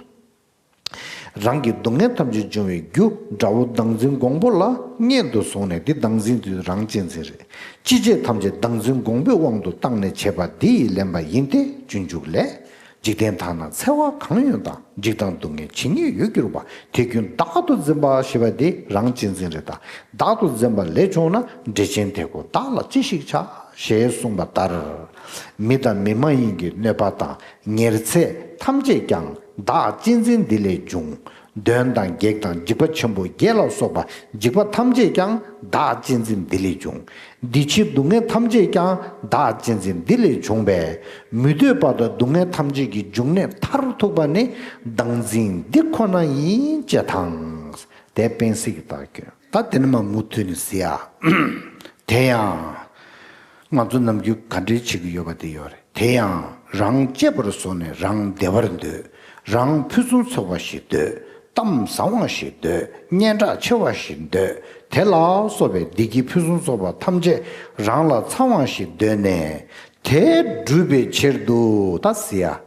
རང་གི་སྡུག་བསྔལ་ཐམས་ཅད་འབྱུང་བའི་རྒྱུ། དགྲ་བོ་བདག་འཛིན་འགོང་པོ་ལ་གཉེན་དུ་སོང་ནས། འདི་བདག་འཛིན་དེ་རང་གཅེས་འཛིན་རེད། ཅི་བྱེད་ཐམས་ཅད་བདག་འཛིན་འགོང་པོའི་དབང་དུ་བཏང་ནས་བྱས་པ་འདི་ཡིས་ལན་པ་ཡིན་ཏེ། སྤྱོད་འཇུག་ལས། འཇིག་རྟེན་དག་ན་འཚེ་བ་གང་ཡོད་དང་། འཇིག་དང་སྡུག་བསྔལ་ཇི་སྙེད་ཡོད་གྱུར་པ། དེ་ཀུན་བདག་ཏུ་འཛིན་པ་ཞེས་པ་འདི་རང་གཅེས་འཛིན་རེད་ད། བདག་ཏུ་འཛིན་པ་ལས་བྱུང་ན། འདྲེ་ཆེན་དེ་ཀོ་བདག་ལ་ཅི་ཞིག་བྱ། ཞེས་གསུངས་པ་ལྟར། མི་དང་མི་མ་ཡིན་གྱི་གནོད་པ་དང་ཉེར་འཚེ་ཐམས་ཅད་ཀྱང་བདག་གཅེས་འཛིན་འདི་ལས་འབྱུང་། གདོན་དང་བགེགས་དང་འཇིགས་པ་ཆེན་པོ་བརྒྱད་ལ་སོགས་པ་འཇིགས་པ་ཐམས་ཅད་ཀྱང་བདག་གཅེས་འཛིན་འདི་ལས་འབྱུང་། འདི་ཕྱི་སྡུག་བསྔལ་ཐམས་ཅད་ཀྱང་བདག་གཅེས་འཛིན་འདི་ལས་བྱུང་བས། མི་འདོད་པ་དང་སྡུག་བསྔལ་ཐམས་ཅད་ཀྱི་འབྱུང་གནས་མཐར་ཐུག་པ་ནི་བདག་འཛིན་འདི་ཁོ་ན་ཡིན། ཅེས་དང་། དེ་དཔེ་སྲིད་ཀྱི་རྟགས་ཀྱི། ད་དེ་ནི་མ་མུ་མཐུད་ནས་གཟིགས་ཨ། དེ་ཡང་། ང་ཚོ་ནམ་རྒྱུན་ག་འདྲའི་བྱེད་ཀྱི་ཡོད་པ་དེ་ཡོད་རེད། དེ་ཡང་རང་གཅེས་པར་བཟུང་ནས་རང་བདེ་བར་འདོད། རང་ཕུན་སུམ་ཚོགས་པ་ཞིག་འདོད། གཏམ་བཟང་བ་ཞིག་འདོད། སྙན་གྲགས་ཆེ་བ་ཞིག་འདོད། དེ་ལ་སོགས་པའི་བདེ་སྐྱིད་ཕུན་སུམ་ཚོགས་པ་ཐམས་ཅད་རང་ལ་ཚང་བ་ཞིག་འདོད་ནས། དེ་བསྒྲུབ་པའི་ཕྱིར་དུ་ད་གཟིགས་ཨ།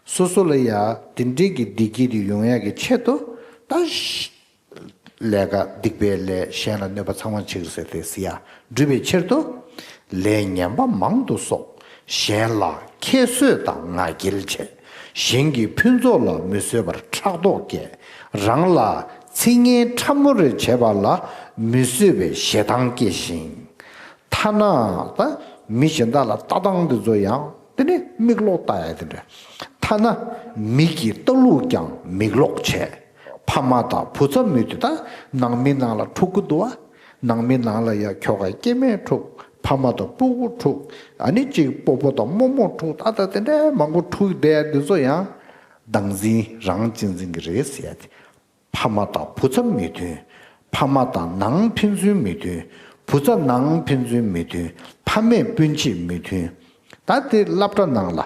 སོ་སོ་ལ་ཡ་དེ་འདྲའི་གི་བདེ་སྐྱིད་དེ་ཡོང་ཡག་གི་ཆེད་དུ་ད། ལས་ཀ་སྡིག་པའི་ལས་གཞན་ལ་གནོད་པ་ཚང་མ་བྱེད་ཀྱི་ཟེར་ཏེ་གཟིགས་ཡ། སྒྲུབ་པའི་ཕྱིར་དུ། ལས་ངན་པ་མང་དུ་གསོག། གཞན་ལ་ཁྱད་གསོད་དང་ང་རྒྱལ་བྱེད། གཞན་གྱི་ཕུན་ཚོགས་ལ་མི་བཟོད་པར་ཕྲག་དོག་སྐྱེ། རང་ལ་ཚིག་ངན་ཕྲ་མོ་རེ་བྱས་པ་ལ་མི་བཟོད་པའི་ཞེ་སྡང་སྐྱེ་ཞིང་། ཐ་ན་ད་ མི་གཞན་དག་ལ་ལྟ་སྟངས་དེ་ཚོ་ཡང་དེ་ནི་མིག་ལོག་ལྟ་ཡ་དེ་འདྲ། ཐ་ན་མི་གི་ལྟ་ལུགས་ཀྱང་མིག་ལོག་བྱས། ཕ་མ་དང་བུ་ཚ་མོས་མཐུན། ད་ནང་མི་ནང་ལ་འཁྲུག་གི་འདུག་བ། ནང་མི་ནང་ལ་ཡ་ཁྱོ་ག་སྐྱེ་དམན་འཁྲུག། ཕ་མ་དང་སྤུ་གུ་འཁྲུག། ཨ་ནི་གཅིག་སྤོ་བོ་དང་རྨོ་མོ་འཁྲུག། ད་ལྟ་དེ་འདྲའི་མང་པོ་འཁྲུག་བསྡད་ཡ་འདི་ཚོ་ཡང་བདག་འཛིན་རང་གཅེས་འཛིན་གྱི་རེད་ཟེར་ཡ་དེ། ཕ་མ་དང་བུ་ཚ་མི་མཐུན། ཕ་མ་དང་ནང་ཕན་ཚུན་མི་མཐུན། བུ་ཚ་ནང་ཕན་ཚུན་མི་མཐུན། ཕ་མས་སྤུན་མཆེད་མི་མཐུན། ད་དེ་སློབ་གྲྭ་ནང་ལ་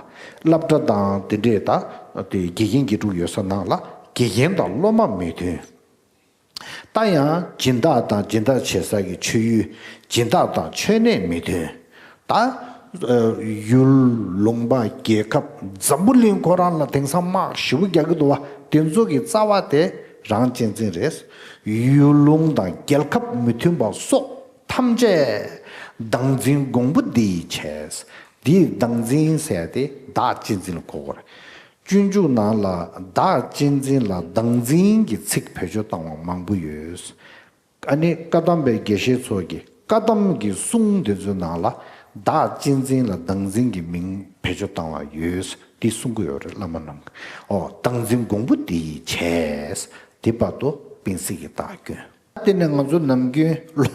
སློབ་གྲྭ་དང་དེ་འདྲས་ད་དེ་དགེ་རྒན་དགེ་ཕྲུག་ཡོད་ས་ནང་ལ་དགེ་རྒན་དང་སློབ་མ་མི་མཐུན། ད་ཡང་སྦྱིན་བདག་དང་སྦྱིན་བདག་བྱེད་ས་ཀྱི་ཆོས་ཡུལ། སྦྱིན་བདག་དང་མཆོད་གནས་མི་མཐུན། ད་ཨ་ཡུལ་ལུང་པ་རྒྱལ་ཁབ་འཛམ་བུ་གླིང་ཁོ་རང་ལ་དེང་སང་དམག་ཞེ་པོ་རྒྱག་གི་འདུག་བ། དེ་ཚོ་གི་རྩ་བ་དེ་རང་གཅེས་འཛིན་རེད། ཡུལ་ལུང་དང་རྒྱལ་ཁབ་མི་མཐུན་པ་སོགས་ཐམས་ཅད་བདག་འཛིན་གོང་བུ་འདི་ཡིས་བྱས། འདིས་བདག་འཛིན་ཟེར་ཏེ་བདག་གཅེས་འཛིན་ལ་གོ་དགོས་རེད། སྤྱོད་འཇུག་ནང་ལ་བདག་གཅེས་འཛིན་ལ་བདག་འཛིན་གྱི་ཚིག་བེད་སྤྱོད་བཏང་བ་མང་པོ་ཡོད། ཨ་ནི་བཀའ་གདམས་པའི་དགེ་བཤེས་ཚོ་གི་བཀའ་གདམས་ཀྱི་གསུང་དེ་ཚོའི་ནང་ལ་བདག་གཅེས་འཛིན་ལ་བདག་འཛིན་གྱི་མིང་བེད་སྤྱོད་བཏང་བ་ཡོད་འདི་གསུང་གི་ཡོད་རེད། བླ་མ་རྣམས་ཀྱིས་ཨོ་བདག་འཛིན་གོང་བུ་འདི་ཡིས་བྱས། དེ་བར་དུ་སྤེན་སྲིད་ཀྱིས་བདག་སྐྱོན། དེ་ནས་ང་ཚོ་ནམ་རྒྱུན་ལོ་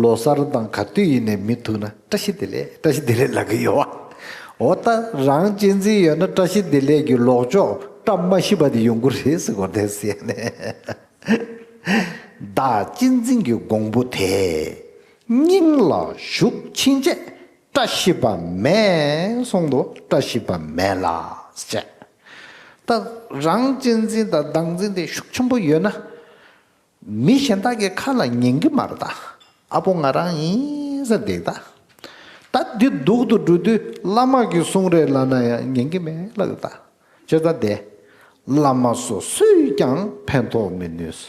ལོ་གསར་དང་ག་དུས་ཡིན་ནའི་མི་ཐུག་ན་བཀྲ་ཤིས་བདེ་ལེགས་བཀྲ་ཤིས་བདེ་ལེགས་ལབ་ཀྱི་ཡོད་བ། འོ་ད་རང་གཅེས་འཛིན་ཡོད་ན་བཀྲ་ཤིས་བདེ་ལེགས་ཀྱི་ལོག་ཕྱོགས་བཀྲ་མ་ཤིས་པ་དེ་ཡོང་གི་རེད་ཟེར་གོ་དེ་ཟེར་ནས། བདག་གཅེས་འཛིན་གྱི་གོང་བུ་དེ་སྙིང་ལ་ཞུགས་ཕྱིན་ཆད་བཀྲ་ཤིས་པ་མེད་གསུངས་འདུག་བཀྲ་ཤིས་པ་མེད་ལ་ཟེར། ད་རང་གཅེས་འཛིན་དང་བདག་འཛིན་དེ་ཤུགས་ཆེན་པོ་ཡོད་ན། མི་གཞན་དག་གི་ཁ་ལ་ཉན་གྱི་མ་རེད་ད། ཨ་པོ་ང་རང་ཡིན་ཟེར་འདུག་ད། ད་འདི་སྡུག་ཏུ་འགྲོ་དུས་བླ་མ་གིས་གསུང་རེད་ལབ་ན་ཡང་ཉན་གྱི་མེད་ལབ་ད། བྱས་ཙང་དེ། བླ་མ་སོགས་སུས་ཀྱང་ཕན་ཐོགས་མི་ནུས།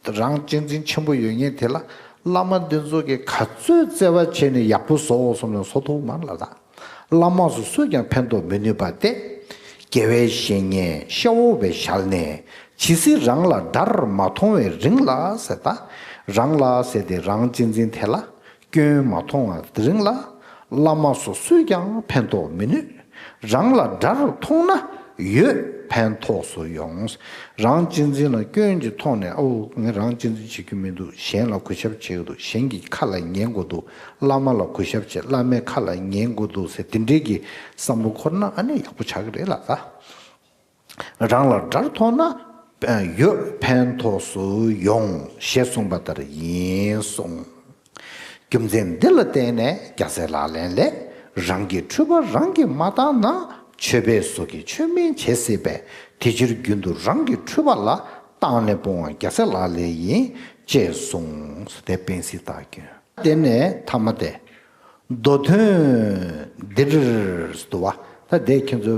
རང་གཅེས་འཛིན་ཆེན་པོ་ཡོད་མཁན་དེ་ལ་བླ་མ་འདི་ཚོ་གིས་ག་ཚོད་བརྩེ་བ་བྱས་ནས་ཡག་པོ་བཟོ་གསུངས་ན་བཟོ་ཐུབ་མ་རེད་ལབ་ད། བླ་མ་སོགས་སུས་ཀྱང་ཕན་ཐོགས་མི་ནུས་པ་སྟེ། དགེ་བའི་བཤེས་གཉེན་ཤ་བོ་བའི་ཞལ་ནས། ཇི་སྲིད་རང་ལ་དགྲར་མ་མཐོང་བའི་རིང་ལ་ཟེར་ད། རང་ལ་ཟེར་ཏེ་རང་གཅེས་འཛིན་དེ་ལ་སྐྱོན་མ་མཐོང་བའི་རིང་ལ། བླ་མ་སོགས་སུས་ཀྱང་ཕན་ཐོགས་མི་ནུས། རང་ལ་དགྲར་མཐོང་ན་ཡོད་ཕན་ཐོགས་སུ་ཡོང་། རང་གཅེས་འཛིན་ལ་སྐྱོན་གྱིས་མཐོང་ནས་ཨོ་ངས་རང་གཅེས་འཛིན་བྱེད་རྒྱུ་མི་འདུག་གཞན་ལ་གུས་ཞབས་བྱེད་དགོས་འདུག་གཞན་གྱི་ཁ་ལ་ཉན་དགོས་འདུག་བླ་མ་ལ་གུས་ཞབས་བྱེད་བླ་མའི་ཁ་ལ་ཉན་དགོས་འདུག་ཟེར་དེ་འདྲའི་གི་བསམ་བློ་འཁོར་ན་ཨ་ནི་ཡག་པོ་ཆགས་ཀྱི་རེད་ལ་ད། རང་ལ་དགྲར་མཐོང་ན་ཡོད་ཕན་ཐོགས་སུ་ཡོང་ཞེས་གསུངས་པ་ལྟར་ཡིན་གསུངས། རྒྱུ་མཚན་འདི་ལ་བརྟེན་ནས་རྒྱལ་སྲས་ལག་ལེན་ལས། རང་གི་འཁྲུལ་པ་རང་གིས་མ་བཏང་ན། ཆོས་པའི་གཟུགས་ཀྱིས་ཆོས་མིན་བྱེད་སྲིད་པས། དེ་ཕྱིར་རྒྱུན་དུ་རང་གི་འཁྲུལ་པ་ལ། བཏང་ནས་སྤོང་བ་རྒྱལ་སྲས་ལག་ལེན་ཡིན། ཅེས་གསུངས། དེ་སྤེན་སྲིད་བདག་སྐྱོན། དེ་ནས་ཐ་མ་དེ། མདོ་དོན་འདིར་འདུག་བ། ད་དེ་ཁྱེད་ཚོ་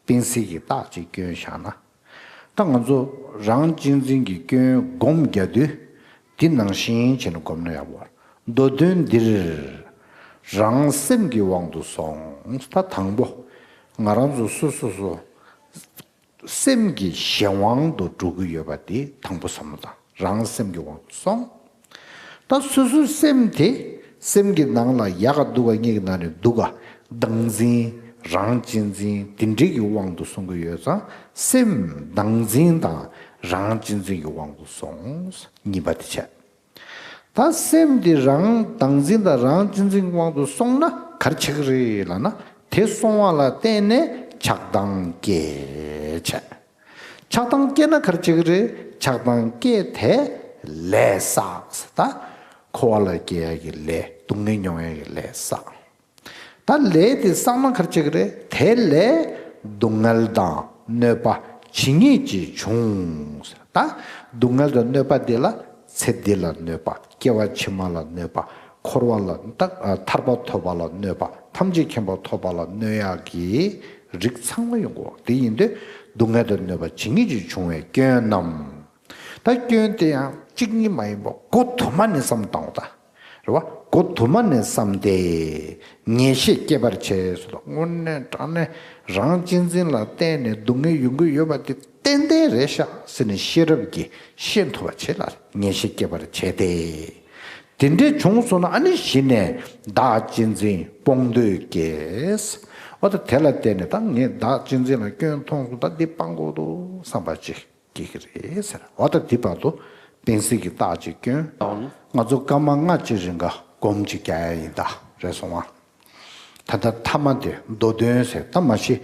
སྤེན་སྲིད་ཀྱི་རྟགས་ཅིག་སྐྱོན་བཞག་ན། ད་ང་ཚོ་རང་གཅེས་འཛིན་གྱི་སྐྱོན་སྒོམ་རྒྱག་དུས་འདི་ནང་བཞིན་བྱས་ནས་སྒོམ་ན་ཡག་པོ། མདོ་དོན་འདིར་རང་སེམས་ཀྱི་དབང་དུ་སོང་། ད་དང་པོ་ང་རང་ཚོ་སོ་སོ་སོ་སེམས་ཀྱི་གཞན་དབང་དུ་འགྲོ་གི་ཡོད་པ་དེ་དང་པོ་བསམ་བློ་བཏང་། རང་སེམས་ཀྱི་དབང་དུ་སོང་། ད་སོ་སོའི་སེམས་དེ་སེམས་ཀྱི་ནང་ལ་ཡག་ག་སྡུག་ག་གཉིས་ཀྱི་ནང་ནས་སྡུག་ག་བདག་འཛིན་རང་གཅེས་འཛིན་དེ་འདྲའི་གི་དབང་དུ་སོང་གི་ཡོད་ཙང་སེམས་བདག་འཛིན་དང་རང་གཅེས་འཛིན་གྱི་དབང་དུ་སོང་། གཉིས་པ་དེ་བྱས། ད་སེམས་དེ་རང་བདག་འཛིན་དང་རང་གཅེས་འཛིན་གྱི་དབང་དུ་སོང་ན་ག་རེ་བྱེད་ཀྱི་རེད་ལབ་ན་དེ་སོང་བ་ལ་བརྟེན་ནས་ཆགས་སྡང་སྐྱེ་བྱས། ཆགས་སྡང་སྐྱེས་ན་ག་རེ་བྱེད་ཀྱི་རེད། ཆགས་སྡང་སྐྱེས་དེ་ལས་བསགས་ཟེར། ད་འཁོར་བ་ལ་སྐྱེ་ཡ་གི་ལས་སྡུག་བསྔལ་མྱོང་ཡ་གི་ལས་བསགས། ད་ལས་དེ་བསགས་ན་ག་རེ་བྱེད་ཀྱི་རེད། དེ་ལས་སྡུག་བསྔལ་དང་གནོད་པ་ཇི་སྙེད་ཅིག་འབྱུང་ཟེར། ད་སྡུག་བསྔལ་དང་གནོད་པ་དེ་ལ་ཚེ་འདི་ལ་གནོད་པ། སྐྱེ་བ་ཕྱི་མ་ལ་གནོད་པ། འཁོར་བ་ལ་ད་ཐར་པ་ཐོབ་པ་ལ་གནོད་པ། ཐམས་ཅད་མཁྱེན་པ་ཐོབ་པ་ལ་གནོད་ཡག་གི་རིགས་ཚང་མ་ཡོང་གི་ཡོད། དེ་ཡིན་དུས་སྡུག་བསྔལ་དང་གནོད་པ་ཇི་སྙེད་ཅིག་འབྱུང་བའི་སྐྱོན་རྣམས། ད་སྐྱོན་དེ་ཡང་གཅིག་གཉིས་མ་ཡིན་པ་མགོ་དུ་མ་ནས་བསམ་བཏང་བ་ད། རེད་བ། མགོ་དུ་མ་ནས་བསམ་སྟེ། ངེས་ཤེས་སྐྱེད་པར་བྱས་སོ། དངོས་གནས་དྲང་གནས་རང་གཅེས་འཛིན་ལ་བརྟེན་ནས་སྡུག་བསྔལ་ཡོང་གི་ཡོད་པ་དེ་ཏན་ཏན་རེད་ཤག་ཟེར་ནས་ཤེས་རབ་ཀྱིས་ཤེས་ཐུབ་པ་བྱེད་ལ་ངེས་ཤེས་སྐྱེད་པར་བྱས་ཏེ། དེ་འདྲས་བྱུང་སོང་ན་ཨ་ནི་གཞི་ནས་བདག་གཅེས་འཛིན་སྤོང་འདོད་སྐྱེས། འོ་ད་དེ་ལ་བརྟེན་ནས་ད་ངས་བདག་གཅེས་འཛིན་ལ་སྐྱོན་མཐོང་སོང་། ད་འདི་སྤང་དགོས་འདུག་བསམ་པ་ཅིག་སྐྱེ་གི་རེད་ཟེར། འོ་ད་འདི་བར་དུ་བེང་སི་གི་རྟགས་ཅིག་སྐྱོན། ང་ཚོ་སྐར་མ་ལྔ་གཅིག་རིང་ག་སྒོམ་ཅིག་རྒྱག་ཡ་ཡིན་ད། རེད་སོང་ང་། ད་ལྟ་མཐའ་མ་དེ་མདོ་དོན་ཟེར། ད་མ་གཞི་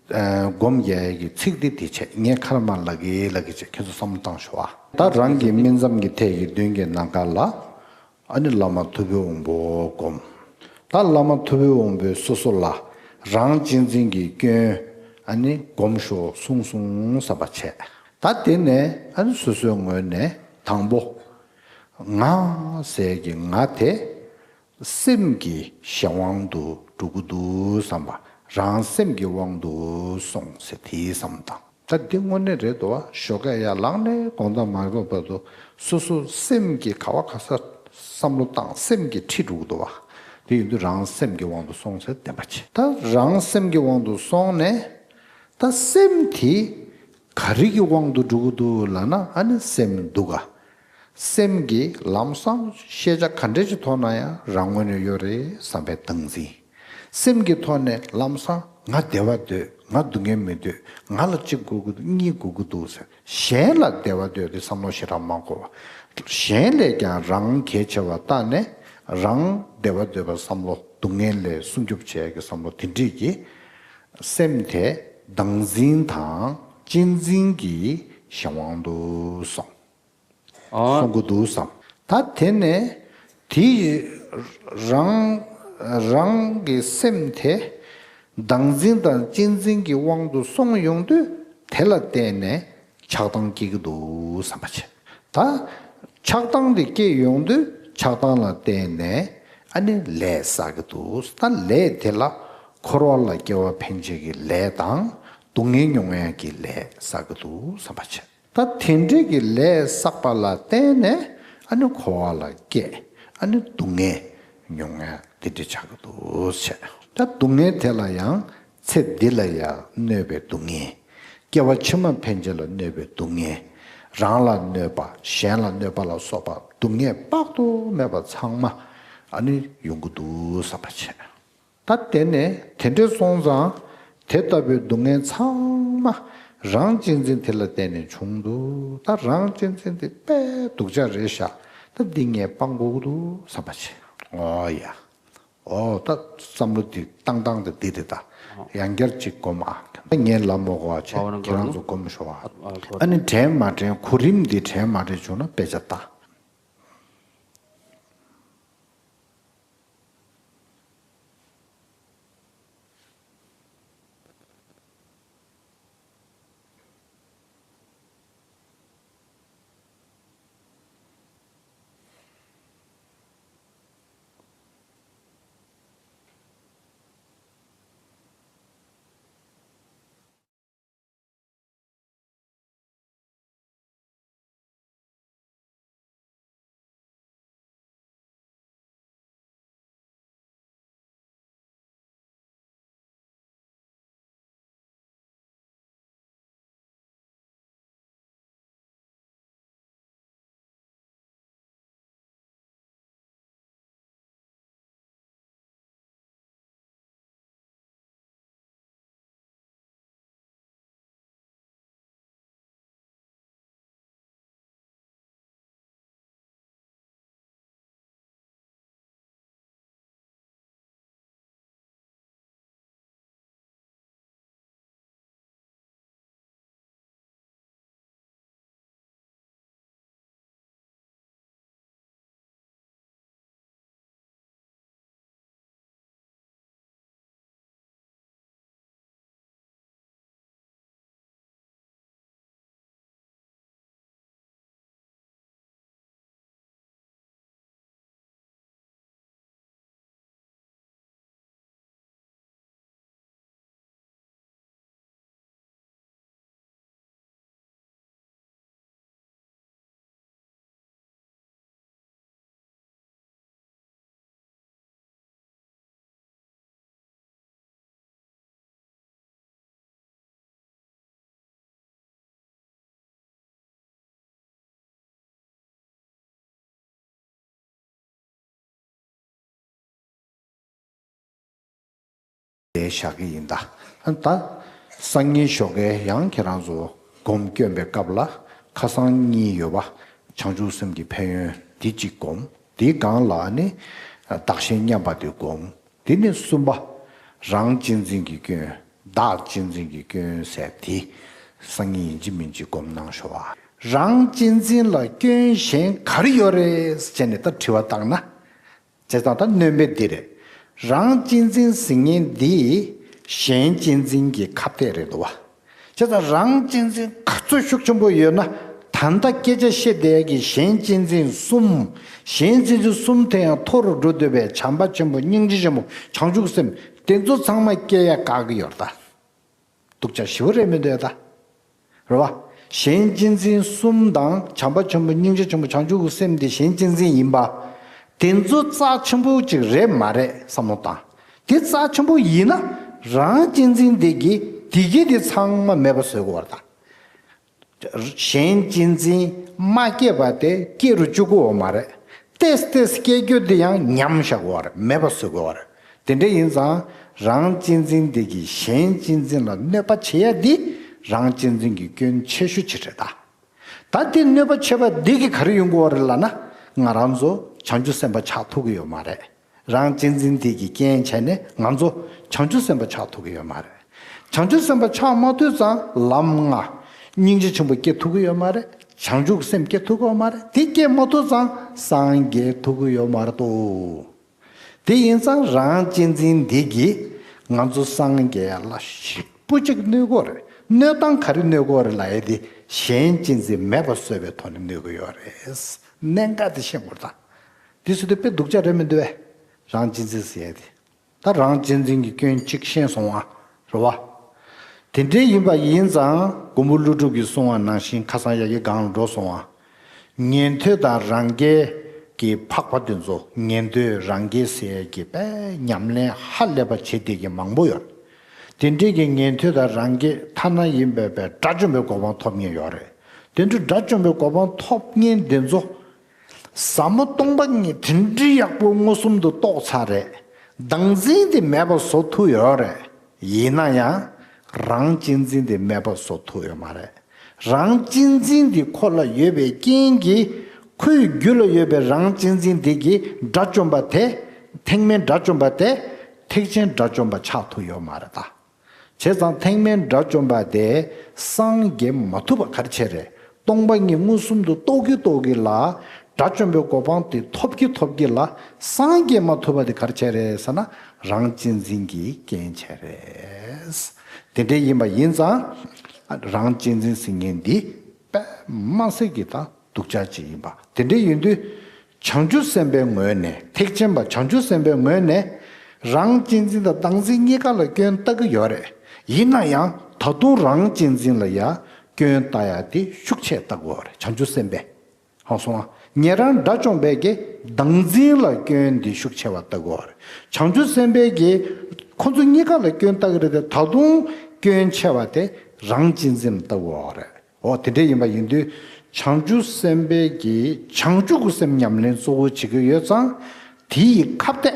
ཨ་སྒོམ་རྒྱག་ཡ་གི་ཚིག་འདི་དེ་བྱས། ངས་ཁ་ར་མ་ལབ་གི་ལབ་གི་བྱས། ཁྱེད་ཚོ་བསམ་བློ་བཏང་ཤོག་ཨ། ད་རང་གི་སྨིན་མཚམས་ཀྱི་ཐད་ཀྱི་མདུན་གྱི་ནམ་མཁའ་ལ། ཨ་ནི་བླ་མ་ཐུབ་པའི་དབང་པོ་སྒོམ། ད་བླ་མ་ཐུབ་པའི་དབང་པོས་སོ་སོ་ལ་རང་གཅེས་འཛིན་གྱི་སྐྱོན་ཨ་ནི་སྒོམ་ཤོག་གསུངས་སོང་བསམ་པ་བྱས། ད་དེ་ནས་ཨ་ནི་སོ་སོའི་ངོས་ནས་དང་པོ་ང་ཟེར་གྱི་ང་དེ་སེམས་ཀྱི་གཞན་དབང་དུ་འགྲོ་གི་འདུག་བསམ་པ། རང་སེམས་ཀྱི་དབང་དུ་སོང་ཟེར་དེའི་བསམ་བློ་བཏང་། ད་འདི་དངོས་གནས་རེད་འདུག་བ། ཞོགས་ཀས་ཡར་ལངས་ནས་དགོང་དག་མ་ཕེབས་བར་དུ་སོ་སོ་སེམས་ཀྱི་ག་བ་ག་ས་བསམ་བློ་བཏང་། སེམས་ཀྱི་ཁྲིད་འགྲོ་གི་འདུག་བ། དེ་ཡིན་དུས་རང་སེམས་ཀྱི་དབང་དུ་སོང་ཟེར་བདེན་པ་བྱེད། ད་རང་སེམས་ཀྱི་དབང་དུ་སོང་ནས་ད་སེམས་དེ་ག་རེ་གི་དབང་དུ་འགྲོ་གི་འདུག་ལབ་ན་ཨ་ནི་སེམས་འདུག་ག་སེམས་ཀྱིས་ལམ་སང་ཤེས་བྱ་ག་འདྲ་ཞིག་ཐོག་ན་ཡང་རང་ངོས་ནས་ཡོད་རེད་བསམ་པའི་བདག་འཛིན། སེམས་ཀྱི་ཐོག་ནས་ལམ་སང་ང་བདེ་བ་འདོད། ང་སྡུག་བསྔལ་མི་འདོད། ང་ལ་གཅིག་དགོས་ཀྱི་འདུག་གཉིས་དགོས་ཀྱི་འདུག་ཟེར། གཞན་ལ་བདེ་བ་འདོད་དེ་བསམ་བློ་ཞེ་དྲག་མ་འཁོར་བ། གཞན་ལས་ཀྱང་རང་གལ་ཆེ་བ་བལྟས་ནས་རང་བདེ་བ་འདོད་པ་བསམ་བློ། སྡུག་བསྔལ་ལས་སྲུང་སྐྱོབ་བྱེད་ཀྱི་བསམ་བློ་དེ་འདྲས་ཀྱིས་སེམས་དེ་བདག་འཛིན་དང་གཅེས་འཛིན་གྱི་གཞན་དབང་དུ་སོང་། ཨ། གསུང་གི་འདུག་བསམ། ད་དེ་ནས་དེ་རང་རང་གི་སེམས་དེ་བདག་འཛིན་དང་གཅེས་འཛིན་གྱི་དབང་དུ་སོང་ཡོང་དུས་དེ་ལ་བརྟེན་ནས་ཆགས་སྡང་སྐྱེ་གི་འདུག་བསམ་པ་བྱེད། ད་ཆགས་སྡང་དེ་སྐྱེ་ཡོང་དུས་ཆགས་སྡང་ལ་བརྟེན་ནས་ཨ་ནི་ལས་བསགས་ཀྱི་འདུག་ད་ལས་དེ་ལ་འཁོར་བ་ལ་སྐྱེ་བ་འཕེན་བྱེད་ཀྱི་ལས་དང་སྡུག་བསྔལ་མྱོང་ཡག་གི་ལས་བསགས་ཀྱི་འདུག་བསམ་པ་བྱེད། ད་དེ་འདྲས་ཀྱི་ལས་བསགས་པ་ལ་བརྟེན་ནས་ཨ་ནི་འཁོར་བ་ལ་སྐྱེ། ཨ་ནི་སྡུག་བསྔལ་མྱོང་ཡ་དེ་འདྲས་ཆགས་ཀྱི་འདུག་ཟེར། ད་སྡུག་བསྔལ་དེ་ལ་ཡང་ཚེ་འདི་ལ་ཡང་གནོད་པའི་སྡུག་བསྔལ། སྐྱེ་བ་ཕྱི་མ་ཕན་ཆད་ལ་གནོད་པའི་སྡུག་བསྔལ། རང་ལ་གནོད་པ་གཞན་ལ་གནོད་པ་ལ་སོགས་པ་སྡུག་བསྔལ་དཔག་ཏུ་མེད་པ་ཚང་མ་ཨ་ནི་ཡོང་གི་འདུག་བསམ་པ་བྱེད། ད་དེ་ནས་དེ་འདྲས་སོང་ཙང་དེ་ལྟ་བུའི་སྡུག་བསྔལ་ཚང་མ་རང་གཅེས་འཛིན་དེ་ལ་བརྟེན་ནས་བྱུང་འདུག་ད་རང་གཅེས་འཛིན་དེ་དཔེ་སྡུག་ཅག་རེད་ཤག་ད་འདི་ངས་སྤང་དགོས་ཀྱི་འདུག་བསམ་པ་བྱེད། ཨོ་ཡ། ཨོ་ད་བསམ་བློ་འདི་བཏང་སྟངས་དེ་འདི་རེད་ད། ཡང་བསྐྱར་ཅིག་སྒོམ་ཨ། ད་ངས་ལབ་མ་དགོས་པ་བྱས། ཁྱེད་རང་ཚོ་སྒོམ་ཤོག་ཨ། ཨ་ནི་དྲན་མ་དྲན་གོ་རིམ་འདི་དྲན་མ་དྲན་བྱུང་ན་དཔེ་ཆ་ལྟ། དེ་བཞག་གི་ཡིན་ད། ད་སང་ཉིན་ཞོགས་ཀས་ཡང་ཁྱེད་རང་ཚོ་སྒོམ་སྐྱོན་པའི་སྐབས་ལ་ཁ་སང་གཉིས་ཡོད་པ། བྱང་ཆུབ་སེམས་ཀྱི་ཕན་ཡོན་འདི་གཅིག་སྒོམ། དེའི་སྒང་ལ་ནི་བདག་གཞན་མཉམ་པ་དེ་སྒོམ། དེ་ནས་གསུམ་པ། རང་གཅེས་འཛིན་གྱི་སྐྱོན། བདག་གཅེས་འཛིན་གྱི་སྐྱོན་ཟེར་དེ་སང་ཉིན་ཡིན་གཅིག་མིན་གཅིག་སྒོམ་གནང་ཤོག་ཨ། རང་གཅེས་འཛིན་ལ་སྐྱོན་གཞན་ག་རེ་ཡོད་རེད་ཟེར་ནས་ད་དྲི་བ་བཏང་ན། བྱས་ཙང་ད་སྣོན་པ་འདི་རེད། རང་གཅེས་འཛིན་ཟེར་མཁན་འདི་གཞན་གཅེས་འཛིན་གྱི་ཁ་གཏད་རེད་འདུག་བ། བྱས་ཙང་རང་གཅེས་འཛིན་ག་ཚོད་ཤུགས་ཆེན་པོ་ཡོད་ན། ད་ལྟ་སྐད་ཆ་བཤད་བསྡད་ཀྱི་གཞན་གཅེས་འཛིན་གསུམ། གཞན་གཅེས་འཛིན་གསུམ་དེ་ཡང་མཐོ་རུ་འགྲོ་འདོད་པའི་བྱམས་པ་ཆེན་པོ་སྙིང་རྗེ་ཆེན་པོ་བྱང་ཆུབ་སེམས་དེ་ཚོ་ཚང་མ་སྐྱེ་ཡ་བཀག་གི་ཡོད་རེད་ད། སྡུག་ཅག་ཞེ་པོ་རེད་མི་འདུག་ད། རེད་བ། གཞན་གཅེས་འཛིན་གསུམ་དང་བྱམས་པ་ཆེན་པོ་སྙིང་རྗེ་ཆེན་པོ་བྱང་ཆུབ་ཀྱི་སེམས་དེ་གཞན་གཅེས་འཛིན་ཡིན་པ། དེ་ཚོ་རྩ་ཆེན་པོ་ཅིག་རེད་མ་རེད་བསམ་བློ་བཏང་། དེ་རྩ་ཆེན་པོ་ཡིན་ན། རང་གཅེས་འཛིན་དེ་གིས་དེ་གི་དེ་ཚང་མ་མེད་པ་བཟོ་དགོས་པ་རེད་ད། གཞན་གཅེས་འཛིན་མ་སྐྱེས་པ་དེ་སྐྱེ་རུ་བཅུག་གི་ཡོད་མ་རེད། ཏེས་ཏེས་སྐྱེ་རྒྱུ་དེ་ཡང་ཉམས་བཞག་གི་ཡོད་རེད། མེད་པ་བཟོ་དགོས་པ་རེད། དེ་འདྲ་ཡིན་ཙང་རང་གཅེས་འཛིན་དེ་གིས་གཞན་གཅེས་འཛིན་ལ་གནོད་པ་བྱེད་ཡ་དེ་རང་གཅེས་འཛིན་གྱི་སྐྱོན་ཆེ་ཤོས་ཅིག་རེད་ད། ད་དེ་གནོད་པ་བྱེད་པ་འདི་གིས་ག་རེ་ཡོང་གི་ཡོད་རེད་ལབ་ན། ང་རང་ཚོ་བྱང་ཆུབ་སེམས་དཔའ་ཆགས་ཐུབ་ཀྱི་ཡོད་མ་རེད། རང་གཅེས་འཛིན་དེ་གིས་རྐྱེན་བྱས་ནས་ང་ཚོ་བྱང་ཆུབ་སེམས་དཔའ་ཆགས་ཐུབ་ཀྱི་ཡོད་མ་རེད། བྱང་ཆུབ་སེམས་དཔའ་ཆགས་མ་ཐུབ་ཙང་ལམ་ལྔ། སྙིང་རྗེ་ཆེན་པོ་སྐྱེ་ཐུབ་ཀྱི་ཡོད་མ་རེད། བྱང་ཆུབ་སེམས་སྐྱེ་ཐུབ་ཀྱི་ཡོད་མ་རེད། དེ་སྐྱེ་མ་ཐུབ་ཙང་སངས་རྒྱས་ཐུབ་ཀྱི་ཡོད་མ་རེད་དོ། དེ་ཡིན་ཙང་རང་གཅེས་འཛིན་འདི་གིས་ང་ཚོ་སངས་རྒྱས་ལ་ཞེ་པོ་ཅིག་གནོད་ཀྱི་ཡོད་རེད། གནོད་སྟངས་ག་རེ་གནོད་ཀྱི་ཡོད་རེད་ལབ་ཡ་དེ་གཞན་གཅེས་འཛིན་མེད་པ་བཟོ་བའི་ཐོག་ནས་གནོད་ཀྱི་ཡོད་རེད། གནད་འགག་དེ་ཤེས་དགོས་རེད་ད། དེ་ཚོ་དེ་དཔེ་སྡུག་ཅག་རེད་མི་འདུག་བས། རང་གཅེས་འཛིན་ཟེར་ཡ་དེ། ད་རང་གཅེས་འཛིན་གྱི་སྐྱོན་གཅིག་ཤེས་སོང་ཨ། རེད་བ། དེ་འདྲའི་ཡིན་པ་ཡིན་ཙང་མགོན་པོ་ཀླུ་སྒྲུབ་ཀྱིས་གསུངས་པ་ནང་བཞིན་ཁ་སང་ཡ་གི་སྒང་ལ་འགྲོ་སོང་ཨ། ཉན་ཐོས་དང་རང་རྒྱལ་གྱི་འཕགས་པ་དེ་ཚོ་ཉན་ཐོས་རང་རྒྱལ་ཟེར་ཡ་གི་དཔེ་ཉམས་ལེན་ཧ་ལས་པ་བྱེད་བསྡད་ཀྱི་མང་པོ་ཡོད། དེ་འདྲའི་གི་ཉན་ཐོས་དང་རང་རྒྱལ་ཐ་ན་ཡིན་པའི་དཔེ་དགྲ་བཅོམ་པའི་གོ་འཕང་ཐོབ་མཁན་ཡོད་རེད། དེ་འདྲའི་དགྲ་བཅོམ་པའི་གོ་འཕང་ཐོབ་མཁན་དེ་ཚོ། ཟབ་མོ་སྟོང་པ་ཉིད་དེ་འདྲའི་ཡག་པོ་མངོན་སུམ་དུ་རྟོགས་ཚར་རེད། བདག་འཛིན་དེ་མེད་པ་བཟོ་ཐུབ་ཡོད་རེད། ཡིན་ན་ཡང་རང་གཅེས་འཛིན་དེ་མེད་པ་བཟོ་ཐུབ་ཡོད་མ་རེད། རང་གཅེས་འཛིན་དེ་ཁོ་ལ་ཡོད་པའི་རྐྱེན་གྱིས་ཁོའི་རྒྱུད་ལ་ཡོད་པའི་རང་གཅེས་འཛིན་དེ་གིས་དགྲ་བཅོམ་པ་དེ། ཐེག་དམན་དགྲ་བཅོམ་པ་དེ་ཐེག་ཆེན་དགྲ་བཅོམ་པ་ཆགས་ཐུབ་ཡོད་མ་རེད་ད། བྱས་ཙང་ཐེག་དམན་དགྲ་བཅོམ་པ་དེ་སངས་རྒྱས་མ་ཐུབ་པ་ག་རེ་བྱས་རེད། སྟོང་པ་ཉིད་མངོན་སུམ་དུ་རྟོགས་ཀྱི་རྟོགས་ཀྱི་ལ། དགྲ་བཅོམ་པའི་གོ་འཕང་དེ་ཐོབ་ཀྱི་ཐོབ་ཀྱི་ལ། སངས་རྒྱས་མ་ཐུབ་པ་དེ་ག་རེ་བྱས་རེད་ཟེར་ན་རང་གཅེས་འཛིན་གྱི་རྐྱེན་བྱས་རེད། དེ་འདྲ་ཡིན་པ་ཡིན་ཙང་རང་གཅེས་འཛིན་ཟེར་མཁན་འདི་དཔེ་མ་སྲིད་ཀྱི་ད། སྡུག་ཅག་ཅིག་ཡིན་པ། དེ་འདྲ་ཡིན་དུས། བྱང་ཆུབ་སེམས་དཔའི་ངོས་ནས། ཐེག་ཆེན་པ་བྱང་ཆུབ་སེམས་དཔའི་ངོས་ནས། རང་གཅེས་འཛིན་དང་བདག་འཛིན་གཉིས་ཀ་ལ་སྐྱོན་བཏགས་ཀྱི་ཡོད་རེད། ཡིན་ན་ཡང་ད་དུང་རང་གཅེས་འཛིན་ལ་ཡང་སྐྱོན་བཏགས་ཡ་དེ་ཤུགས་ཆེ་བཏགས་ཀྱི་ཡོད་རེད། བྱང་ཆུབ་སེམས་དཔས། ཧང་སོང་ཨ། ཉན་རང་དགྲ་བཅོམ་པས་ཀྱི་བདག་འཛིན་ལ་སྐྱོན་འདི་ཤུགས་ཆེ་བ་བཏགས་ཀྱི་ཡོད་རེད། བྱང་ཆུབ་སེམས་དཔས་ཀྱི་ཁོ་ཚོ་གཉིས་ཀ་ལ་སྐྱོན་བཏགས་ཀྱི་རེད་དེ། ད་དུང་སྐྱོན་ཆེ་བ་དེ་རང་གཅེས་འཛིན་ལ་བཏགས་ཀྱི་ཡོད་རེད། འོ་དེ་འདྲ་ཡིན་པ་ཡིན་དུས། བྱང་ཆུབ་སེམས་དཔའི་གི་བྱང་ཆུབ་ཀྱི་སེམས་ཉམས་ལེན་གཙོ་བོ་བྱེད་ཀྱི་ཡོད་ཙང་། དེ་ཡི་ཁ་གཏད་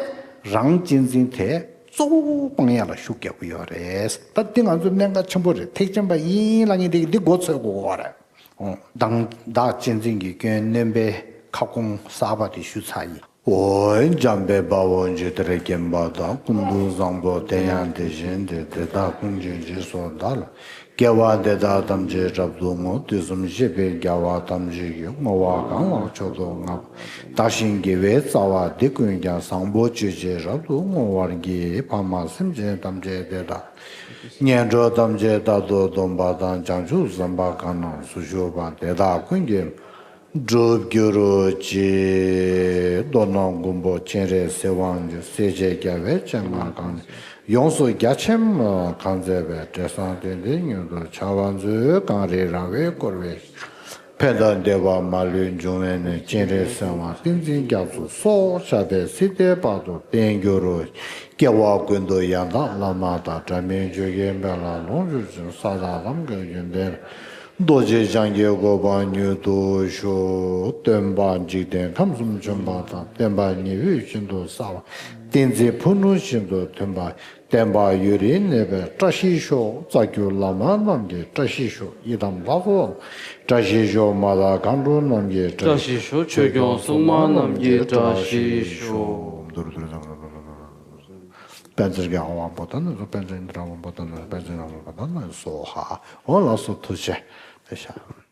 རང་གཅེས་འཛིན་དེ་གཙོ་བོ་སྤང་ཡ་ལ་ཤུགས་རྒྱག་གི་ཡོད་རེད། ད་འདི་ང་ཚོ་གནད་འགག་ཆེན་པོ་རེད། ཐེག་ཆེན་པ་ཡིན་ལབ་མཁན་དེ་གི་འདི་མགོ་ཚོད་དགོས་ཀྱི་ཡོད་རེད། འོ་བདག་བདག་གཅེས་འཛིན་གྱི་སྐྱོན་སྣོན་པའི་ཁ་སྐོང་གསར་པ་དེ་ཞུ་ཚར་ཡིན། འོ་འཇམ་དཔལ་དཔའ་བོས་ཇི་ལྟར་མཁྱེན་པ་དང་། ཀུན་ཏུ་བཟང་པོ་དེ་ཡང་དེ་བཞིན་ཏེ། དེ་དག་ཀུན་གྱི་རྗེས་སུ་བདག་སློབ་དཀྱེལ་བ་འདི་དག་ཐམས་ཅད་རབ་ཏུ་བསྔོ། དུས་གསུམ་གཤེགས་པའི་རྒྱལ་བ་ཐམས་ཅད་ཀྱིས། བསྔོ་བ་གང་ལ་མཆོག་ཏུ་བསྔགས་པ། བདག་གཞན་དགེ་བའི་རྩ་བ་འདི་ཀུན་ཀྱང་། བཟང་པོ་སྤྱོད་ཕྱིར་རབ་ཏུ་བསྔོ་བར་བགྱི། ཕ་མ་སེམས་ཅན་ཐམས་ཅད་དེ་དག་ངན་འགྲོ་ཐམས་ཅད་རྟག་ཏུ་སྡོམ་པ་དང་། བྱང་ཆུབ་སེམས་དཔའ་གང་རྣམས་སུ་ཞུགས་པ། དེ་དག་ཀུན་གྱི་སྒྲུབ་གྱུར་ཅིག། མདོར་ན་མགོན་པོ་སྤྱན་རས་གཟིགས་དབང་ཕྱུག། སྲས་བཅས་རྒྱལ་བའི་སྤྱན་སྔར་གང་། ཡོངས་སུ་རྒྱ་ཆེན་གང་མཛད་པའི། འབྲས་བཟང་དོན་ལྡན་མྱུར་དུ་འཆར་བར་མཛོད། གངས་རི་ར་བས་བསྐོར་བའི། ཕན་དང་བདེ་བ་མ་ལུས་འབྱུང་བའི་གནས། སྤྱན་རས་གཟིགས་དབང་ཏིང་འཛིན་རྒྱ་མཚོ་སོགས། ཕྱག་འཚལ་སྲིད་མཐའི་བར་དུ་བརྟན་གྱུར་ཅིག། སྐྱེ་བ་ཀུན་ཏུ་ཡང་དག་བླ་མ་དང་། འབྲལ་མེད་ཆོས་ཀྱི་དཔལ་ལ་ལོངས་སྤྱོད་ཅིང་། ས་དང་ལམ་གྱི་ཡོན་ཏན་རྡོ་རྗེ་འཆང་གི་གོ་འཕང་མྱུར་དུ་ཤོག། སྟོན་པ་འཇིག་རྟེན་ཁམས་གསུམ་བྱོན་པ་དང་། བསྟན་པ་ཉི་འོད་བཞིན་དུ་གསལ་བ། བསྟན་འཛིན་ཕུ་ནུ་བཞིན་དུ་ཐོན་པ། བསྟན་པ་ཡུན་རིང་གནས་པའི་བཀྲ་ཤིས་ཤོག་རྩ་བརྒྱུད་བླ་མ་རྣམས་ཀྱི་བཀྲ་ཤིས་ཤོག་ཡི་དམ་ལྷ་ཚོགས་བཀྲ་ཤིས་ཤོག་མ་དང་མཁའ་འགྲོ་རྣམས་ཀྱི་བཀྲ་ཤིས་ཤོག་ཆོས་སྐྱོང་སྲུང་མ་རྣམས་ཀྱི་བཀྲ་ཤིས་ཤོག་དཔལ་བརྩེགས་ཀྱི་ཨ་ཝང་པོ་ཏ་ན་སོ། དཔལ་བརྩེགས་ཨིནྡྲ་ཝང་པོ་ཏ་ན་སོ། དཔལ་བརྩེགས་ཨིནྡྲ་ཝང་པོ་ཏ་ན་སོ་ཧ། འོ་ལགས་སོ། ཐུགས་རྗེ་ཆེ།